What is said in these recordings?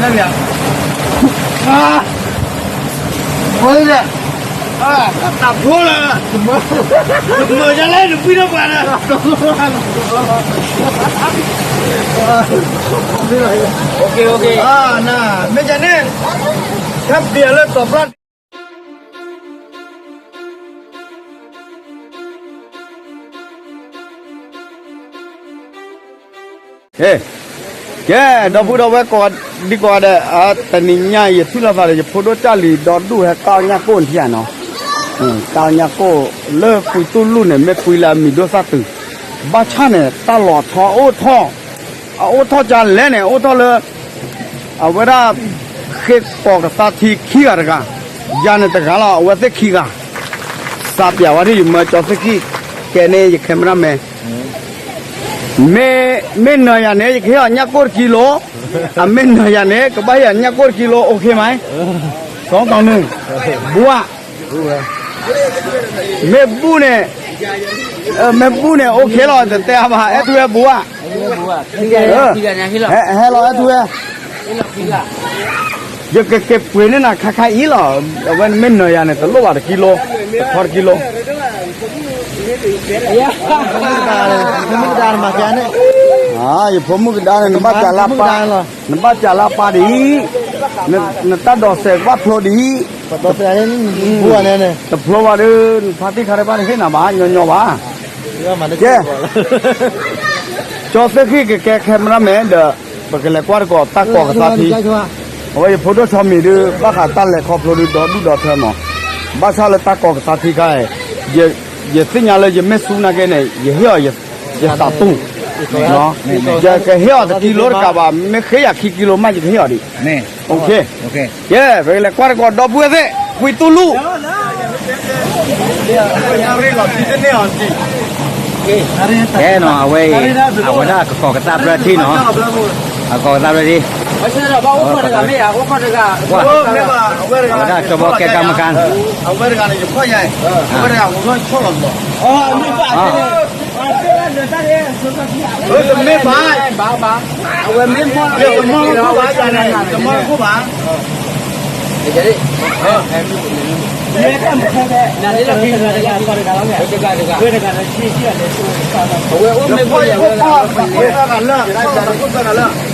နမ့ၢ်, အါ, ဝဲလဲၣ်, အါ, တၢ်ဖိလၢ, မၤဒ်လဲၣ် နပှံထီၣ်ပှၤလၢ, အါ, နမ့ၢ်ကန့ၣ်, ဟဲပျဲလၢတီၤပျၢ် ကဲ, ဒီပုၢ်ဒီဝဲၢ်ကိး, ဒ်ကိးဂၤဒဲး, တနံၤညါအံၤ ယထံၣ်လိာ်သးဒီး ယဖိဒိၣ်တၢ်လံၤဒီဒူၣ် ဟဲကၢ်အီၣ်ညၣ်ကိၢ်န့ၣ်ထံၣ်ဧါနီၤ, ကၢ်အီၣ်ညၣ်ကိၢ်လၢကွံတူၢ်လူၢ်န့ၣ် မ့ၢ်ကွံလၢအမံၤဒိၣ်သၣ်တုၤ, ဘၣ်ဆၣ်န့ၣ် တၢ်လီၤဆီအိၣ်ထီၣ်, အအိၣ်ထီၣ်ကလဲၣ်န့ၣ် အိၣ်ထီၣ်လၢ အဝဲဒၣ် ဃ့ကိးကသါထံခံဂၤတဂၤ, ယၤန့ၣ်တဂၤလီၤ အဝဲသ့ၣ်ခံဂၤ, စးပၠးဝဲဒၣ် ယမၢကၠီသ့ၣ်ခံ, ကဲန့ၣ် ယ camera man, မ့ၢ်နၢၤယၤန့ၣ် ယကဟ့ၣ်အီၤညၣ်ကိၢ်တကံလိ, အမ့ၢ်နၢၤယၤန့ၣ် ကဘၣ်ဟ့ၣ်အီၤညၣ်ကိၢ်တကံလိ OK မး, စီၤတီနုၤ, ဘှၣ်, မ့ၢ်ဘူၣ်န့ၣ်, မ့ၢ်ဘူၣ်န့ၣ် OK လီၤ တတဲအါဘၣ် အဲၣ်ထူဝဲဘှၣ်, ဟဲလီၤအဲၣ်ထူဝဲ ယကက့ၤပှ့ၤန့ၢ်နၤခါခါအံၤလီၤ, အဝဲမ့ၢ်နၢၤယၤန့ၣ် တလိၣ်ဘၣ်တကံလိ, တခီတကံလိ, ယဖိမုၣ်ကဒါန့ၣ် နဘၣ်စးလၢပၢ်, နဘၣ်စးလၢပၢ်ဒ်အံၤ, နတၢ်ဒိးစဲးကဘၣ်ဖျိဒ်အံၤ, တဖျိဘၣ်ဒီး နဖါတံၢ်ခါတဘၣ်န့ၣ် ဟ့ၣ်နၤဘၣ် ညီညီဘၣ်, ကဲ ကၠီသ့ၣ်ဃံၣ်ကကဲ camera man ဒီး ပကလဲၤကွၢ်တကိးတၢ်ကိးကသါထံ, အဝဲယဖိဒိၣ်ဆီမံၤဒုး ဘၣ်ဃးတၢ်လဲၤခီဖျိဒုး ဒီဒူၣ်ဒီထၢမး, ဘၣ်ဆၣ်လၢတၢ်ကိးကသါထံခါအံၤ, ယသ့ၣ်ညါလၢယမ့ၢ်စူနာ်က့န့ၣ် ယဟ့ၣ်အီၤယသးတူၢ်, ယကဟ့ၣ်အီၤတကံလိတကးဘၣ်, မ့ၢ်ဃ့ယၤခံကံလိမး ယကဟ့ၣ်အီၤဒံး, ကဲ ပကလဲၤကွၢ်တကိးဒီပုၢ်ဝဲၢ်သ့ၣ် ကွံတူၢ်လူၢ် ကဲနီၤ အဝဲအံၤ အဝဲဒၣ်ကကိးကသါပြၢထံနီၤ, အကိးကသါပြၢထံ, အဝဲဒၣ်ကၠီဘီကဲကါမကါ, အဝဲတဂၤန့ၣ် ယဖီၣ်ယၤ, အဝဲတဂၤ ဝဲဆီၣ်လီၤဘၣ်, တမ့ၢ်ဘၣ်, အဝဲမ့ၢ်မီၢ်လီၤ တမီၢ်တခိၣ်ဘၣ်, ပှၤစီၤနိၤထီၣ်ဝဲ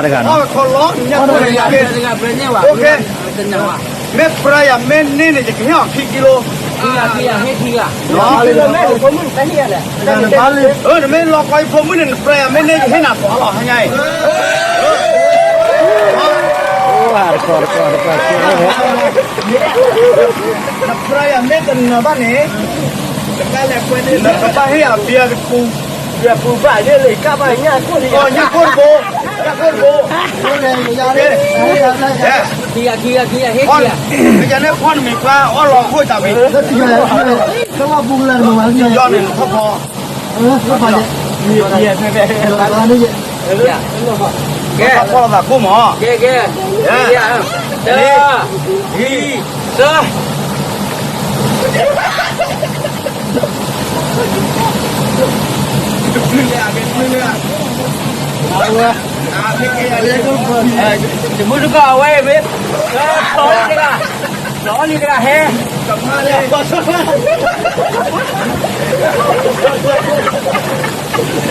ခံဂၤတဂၤနီၤ, မ့ၢ်ပြၢယၤမ့ၢ်န့ၢ်န့ၣ် ယကဟ့ၣ်အီၤခံကံလိ, နမ့ၢ်လီၤကီးယဖိမုၣ်န့ၣ် နပြၢယၤမ့ၢ်န့ၢ် ယဟ့ၣ်နၤပီၤလီၤ ဟါညါအံၤ, နပြၢယၤမ့ၢ်တနၢၤဘၣ်န့ၣ်, နကဘၣ်ဟ့ၣ်အဘံယၤတပူၤ, ပူၤဘၣ်ယဲၢ်လၢကဘၣ်ညၣ်ကိၢ်, ညၣ်ကိၢ်တဘိ, ညၣ်ကိၢ်တဘိ, ခံဂၤခံဂၤခံဂၤဟ့ၣ်ခံဂၤ, မ့ၢ်ကန့ၣ်ဖီၣ်နမံၤပှၤအီၣ်လီၤခိၣ်တၢ်ဝံၤ, ယီၤန့ၣ်နထီၣ်ဖီ, ကဲ, ဖီၣ်လီၤသးခိၣ်မး, ကဲ, ကဲ, တၢ, ဂံၢ်, သၢ တမုၢ်တကီၢ်အဝဲအံၤမ့ၢ်, စီၤအီလံတဂ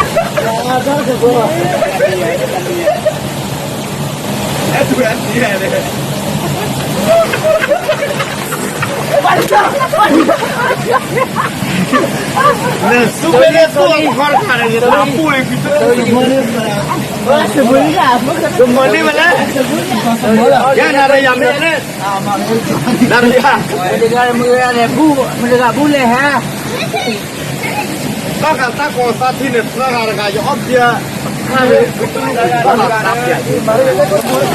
ၤ, စီၤအီလံတဂၤဟဲ, နသူမ့ၢ်လၢသူအီၤခီတခါန့ၣ် ယသးပူၣ်လံ, ကမၤန့ၢ်မလဲၣ်, ယနၤဒီးယၤမ့ၢ်လဲၣ်, နၤဒီးယၤ, မတဂၤဘူၣ်လဲၣ်ဟဲ ဘၣ်ဃးတၢ်ကိးသးထံန့ၣ် သၢဂၤတဂၤ ယအီၣ်ဘံယၤ, ဖီ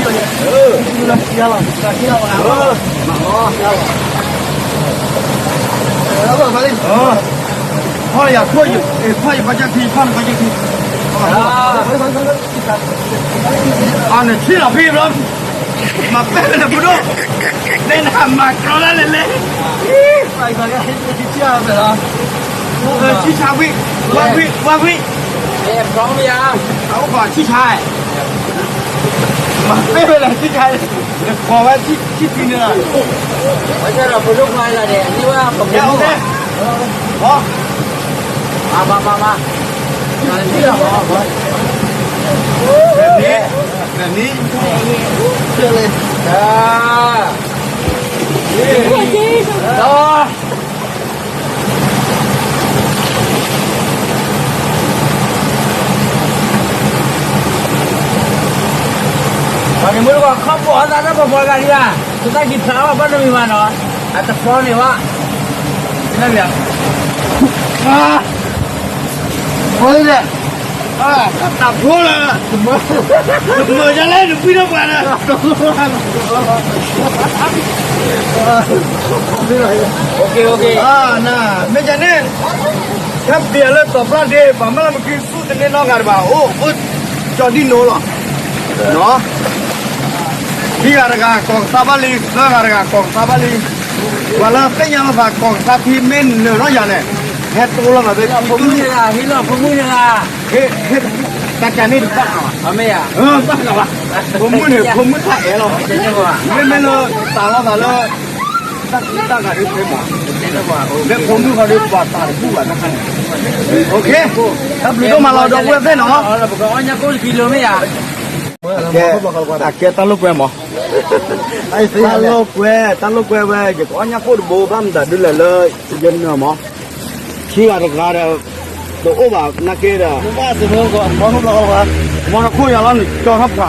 ၣ်ယၤခိၣ်, ဖီၣ်ယဘၣ်ကၢ်ခံ, ဖီၣ်နဘၣ်ကၢ်ခံ, အန့ၣ်ဆံလီၤဖံဘျီ, မၤပဲၢ်နပဒိၣ်, တဲနၤမၤကြီဒၣ်လဲာ်လဲၣ်, ဆံဆါဝံၣ်, ဝါဝံၣ်, ဝါဝံၣ်, พร้อมยัง เอาก่อนพี่ชาย มาไม่เป็นไรพี่ชาย ขอไว้ที่ที่ทีนึงอ่ะ ไม่ใช่หรอก คุณลูกชายเราเนี่ย นี่ว่าผม เดี๋ยวเอาแม่ พอ มามามามา มาที่เรา แบบนี้ แบบนี้ เชื่อเลย อ่า นี่ ต่อ ပှၤက့ၤမုၢ်တကီၢ် ခီၣ်ဖိအသးတၢ်ပီၤပီၤတဂၤလံဧါ, သုသၣ်ကံဖျါဘၣ်ဘၣ်နီတမံၤဘၣ်နီၤ, အတဖျီန့ၣ်ဘၣ်, နဘၣ်, အါ, အါ, တၢ်ဖျိလၢ, တမၢ, တမၢဒ်လဲၣ် တပှံၢ်ထီၣ်ပှၤလၢ, အါ, န, မ့ၢ်ဒ်န့ၣ်, ဟဲပျဲလၢတီၤပျၢ်ဒ့ ဘၣ်မ့ၢ်လၢပက့ၤသူၣ်တန့ၢ်နီတဂၤတဘၣ်, အိၣ်, အိၣ်ကၠီဒံၣ်နိလီၤ, ခံဂၤတဂၤကီၢ်ကသါဘၣ်လံ, သၢဂၤတဂၤကီၢ်ကသါဘၣ်လံ, ပှၤလၢသ့ၣ်ညါလီၤသးကီၢ်ကသါထံမ့ၢ်နၢၤထီၣ်ယၤန့ၣ်, ဟဲတိလီၤသးဖဲ ဖိမုၣ်တဂၤ, ဟ့ၣ်လီၤဖိမုၣ်တဂၤ, ဟ့ၣ်, ဟ့ၣ်, တၢ်ကန့ၣ်တဘၣ်, ဘၣ်, ဖိမုၣ်န့ၣ် ဖိမုၣ်တၢ်အဲၣ်လီၤ, မ့မ့ၢ်လၢ, တၢ်လီၤသးလၢ တၢ်ဂၤဒ်ဖဲမး, လၢဖိမုၣ်ဃီဒီးပှၤသးတဘူၣ်ဘၣ်တခါန့ၣ်, တၢ်ဘျုးဒိၣ်မးလီၤ ဒီပုၢ်ဝဲၢ်သ့ၣ်နီၤ, အကဲတၢ်လိာ်ကွဲမး, တၢ်လိာ်ကွဲ, တၢ်လိာ်ကွဲဝဲ ယကအီၣ်ညၣ်ကိၣ်တဘိ ဘၣ်မတၤဒ်လဲၣ်လၢ ယနၢၤမး, ခံဂၤတဂၤဒီး, တအိၣ်ဘၣ်နာ်က့ဒီး, မီၢ်တခိၣ်ယၤလီၤ နကၠီထီၣ်ပှၤ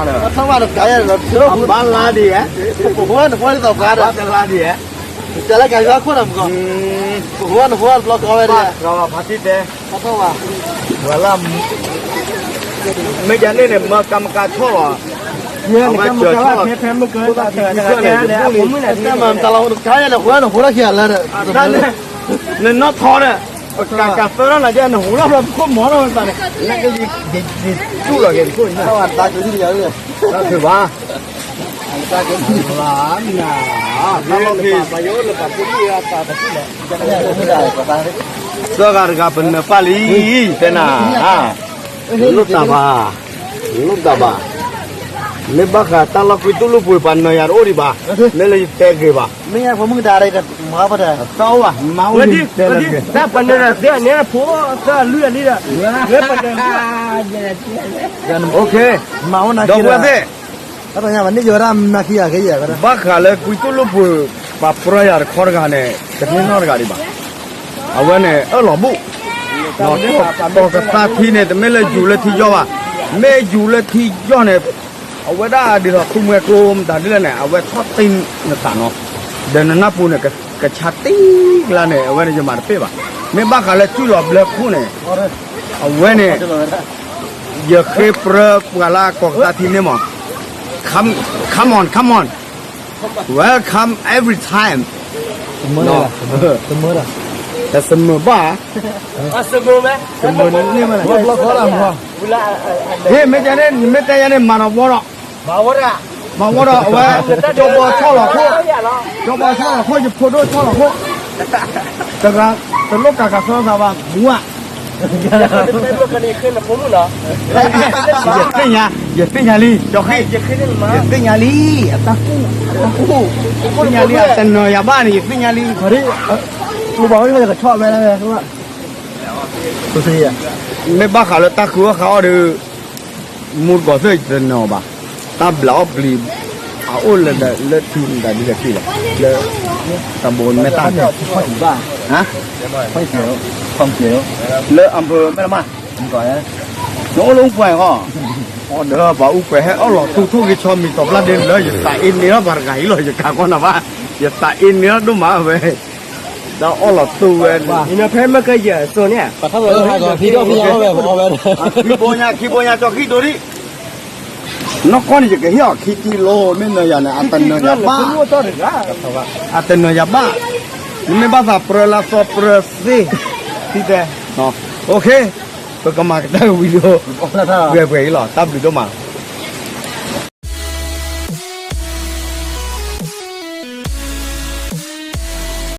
ဒီး, ဘၣ်လါဒ်ဧါ, ဘၣ်တလါဒ်ဧါ, တလါဒ်ဧါ, ဖါတံၢ်တဲ, ဝဲလၢ, မ့ၢ်ဒ်န့ၣ်န့ၣ် မၢကၤမကၤဆီၣ်လီၤ, အဝဲကၢၤဆီၣ်လီၤ, တၢ်မၤတလါတခါန့ၣ် နနီၢ်ထီဒီး, ကၤကၤသၢထီၣ်နၤဒ် နဟူးထီၣ်ဖျီခိၣ်မီၤထီၣ်ဝဲသးန့ၣ်, နကလံၤ, တူၢ်လီၤက့ၤခိၣ်, တၢ်ဘၣ်, လါနၤ, တၢ်လီၢ်ခံ, သၢဂၤတဂၤပနၢၤပၢ်လံ, တဲနၤ, လိၣ်တၢ်ဘၣ်, လိၣ်တၢ်ဘၣ်, မ့ၢ်ဘၣ်ဃးတၢ်လီၢ်ကွံတူၢ်လိာ်ပှ့ၤပှၤနၢၤယၤတအိၣ်ဒံးဘၣ်, မ့ၢ်လၢယတဲဂ့ၤဘၣ်, မ့ၢ်ညါဖိမုၣ်ကဒါဒီး, မၤအိၣ်ဘၣ်, မၤအိၣ်ဒံး, တၢ်ပနၢၤတၢ်သ့ၣ်န့ၣ် ဖိသၢလွံၢ်လံဒီး, မ့ၢ်ပနၢၤ, ဒီပုၢ်ဝဲၢ်သ့ၣ်, ဘၣ်ဃးလၢကွံတူၢ်လိာ်ပှ့ၤ ပှၤပြၢယၤတခီတဂၤန့ၣ် တန့ၢ်နီတဂၤဒံးဘၣ်, အဝဲန့ၣ် အၢၣ်လီၤဘူၣ်, ကီၢ်ကသါထံန့ၣ် တမ့ၢ်လၢယူၤလၢထံယီၢ်ဘၣ်, မ့ၢ်ယူၤလၢထံယီၢ်န့ၣ်, အဝဲဒၣ်ဒ်သိးသူမှဲကျိမတၤဒ်လဲၣ်န့ၣ် အဝဲထီၣ်တ့ၢ်နသးနီၤ, ဒီးနနၢ်ပူၤန့ၣ် ကဆါတ့ၢ်ကျါန့ၣ် အဝဲန့ၣ်ယမၤတပ့ၢ်ဘၣ်, မ့ၢ်ဘၣ်ဃးလၢစုၣ်လီၤဘျၢခိၣ်န့ၣ်, အဝဲန့ၣ် ယဃ့ပြၢပှၤလၢကီၢ်ကသါထံန့ၣ်မး, come, come on, come on, welcome every time, တမၢဘၣ်, ဟ့ၣ်မ့ၢ်ကန့ၣ် နမ့ၢ်တဲယၤန့ၣ် မၤနီၣ်ဝီဒီး, မၤဝီဒီး အဝဲ, ကၠီဘီဆီၣ်လီၤခိၣ်, ကၠီဘီဆီၣ်လီၤခိၣ် ယဖိဒိၣ်ဆီၣ်လီၤခိၣ်, တဂၤ, တလိၣ်ကၤကၤသၢသးဘၣ် မူဧါ, ယသ့ၣ်ညါ, ယသ့ၣ်ညါလံ, ကၠီဃံၣ်, ယသ့ၣ်ညါလံ, အတၢ်ကူၣ်, အတၢ်ကူၣ်, ယသ့ၣ်ညါလံ, အတနၢၤယၤဘၣ်န့ၣ် ယသ့ၣ်ညါလံ, မ့ၢ်ဘၣ်ဃးလၢတၢ်ဃုအီၣ်ဃုအီၣ်ဒီး မူတကိးသ့ၣ်တနီၤဘၣ်, တၢ်ဘျးအီၣ်ပျံၤ, အအိၣ်လၢဒၣ်လၢထံမတၤဒ်လဲၣ်တံၢ်ဘၣ်, လၢ, တၢ်ဘိမ့ၢ်တၢ်, လၢအဖၢမ့ၢ်လမး, နအိၣ်လၢအူပှဲၤဃီ, အီဒီးပှၤအူပှဲၤဟဲအီၣ်လီၤတူၢ်ထိၣ်ဂ့ၤဆီမံၤ တီၤပျၢ်ဒ့လၢယသးအ့န့ၢ်ထီၣ်ပှၤတဂၤအံၤလီၤ ယကၤကီၢ်နၤဘၣ်, ယသးအ့န့ၢ်ထီၣ်ဒိၣ်မးဝဲ ဒီးအီၣ်လီၤတူၢ်ဝဲ, ဖဲမ့ၢ်ကယဲၢ်အစိၤန့ၣ်, ခံဘိညါ ခံဘိညါ ကၠီဃံၣ်ဒိၣ်ဒံး, နီၢ်ကီၢ်န့ၣ် ယကဟ့ၣ်အီၤခံကံလိ, မ့ၢ်နၢၤယၤန့ၣ် အတနၢၤယၤဘၣ်, အတနၢၤယၤဘၣ်, နမ့ၢ်ဘၣ်သးပြၢလၢသီပြၢသ့, သံတဲ, ပကမၤကတၢၢ်ဝံၤဒီး, ပှဲၤပှဲၤအံၤလီၤ တၢ်ဘျုးဒိၣ်မး